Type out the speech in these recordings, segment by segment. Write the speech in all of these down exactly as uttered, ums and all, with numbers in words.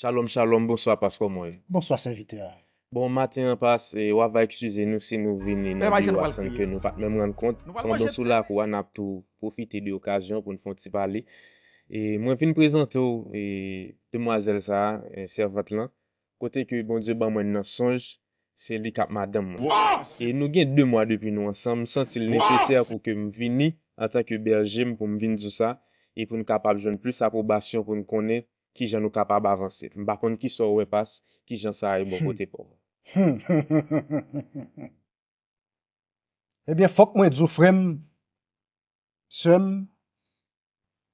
Shalom, shalom, bonswa, Pas, kòman w ye? Bonswa, sèvitè. Bon, maten an, Pas, e, w ava eskize nou si nou vini nan biwo a san ke nou pa t menm rann kont. Pandan w sou lakou a, n ap tou pwofite de okazyon pou n fè yon ti pale. E mwen vin prezante w, e, demwazèl sa a, e, sèvant lan, kote ke Bondye ban mwen nan sonj, se li k ap madanm mwen. E nou gen de mwa depi nou ansanm, m santi l nesesè pou ke m vini antanke bèje m pou m vin di w sa, e pou n kapab jwenn plis apwobasyon pou n konnen kijan nou kapab avanse. M pa konn kisa w wè, Pas, kijan sa ye bò kote pa w. Ebyen, fòk mwen di w, frè m, sè m,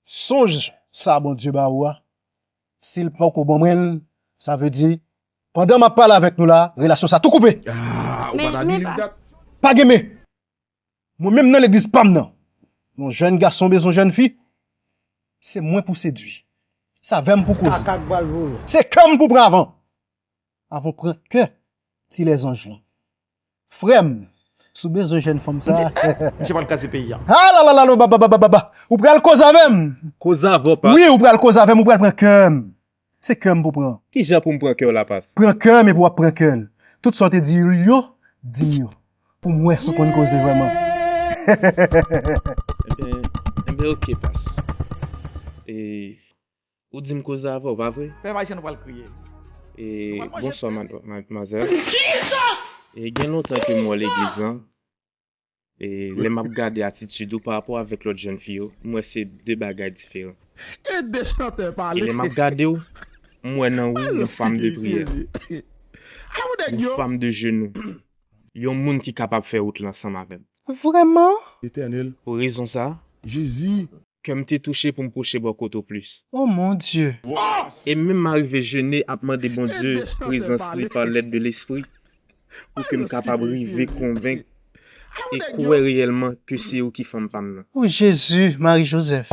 sonj sa Bondye ba ou a, si l poko ban mwen l, sa vle di, pandan m ap pale avèk nou la, relasyon sa tou koupe. Ah, ou pa ta di li dat. Pa gen men. Mwen menm nan legliz pa m nan, yon jèn gason bezwen jèn fi, se mwen pou sedui. Se avè m pou koze. Se kè m pou pran avan. Avan pran kè ti lèzanj lan. Frè m, si w bezwen jèn fanm sa. Misye pral kraze peyi a. Alalalalo, bababababa. Ou pral koze avè m. Koze avè w, Pas. Wi, ou pral koze avè m, ou pral pran kè m. Se kè m pou pran. Kijan pou m pran kè w la, Pas? Pran kè m epi w ap pran kè l. Tout sa w te di yo, di m yo. Pou m wè si w konn koze vrèman. Ebyen, ebyen, oke, Pas. E, ou di m koze avè w, pa vre? Pèp Ayisyen, nou pral kriye. E, bonswa, madmwazèl. E, gen lontan ke m wè w legliz lan. E, lè m ap gade atitid ou pa rapò avèk lòt jèn fi yo, m wè se de bagay diferan. E de chantè pale. E lè m ap gade w, m wè nan ou yon fanm de priyè, yon fanm de jenou, yon moun ki kapab fè wout lan ansanm avè m. Vrèman? Etènèl. Pou rezon sa a, Jezi. Kè m te touche pou m pwoche bò kote w plis. Oh mon Dieu. E menm m arive jene ap mande Bondye prezans li pa lèd de lespri pou ke m kapab rive konvenk e kwè reyèlman ke se ou ki fanm pa m nan. Oh Jezi, Mari Jozèf.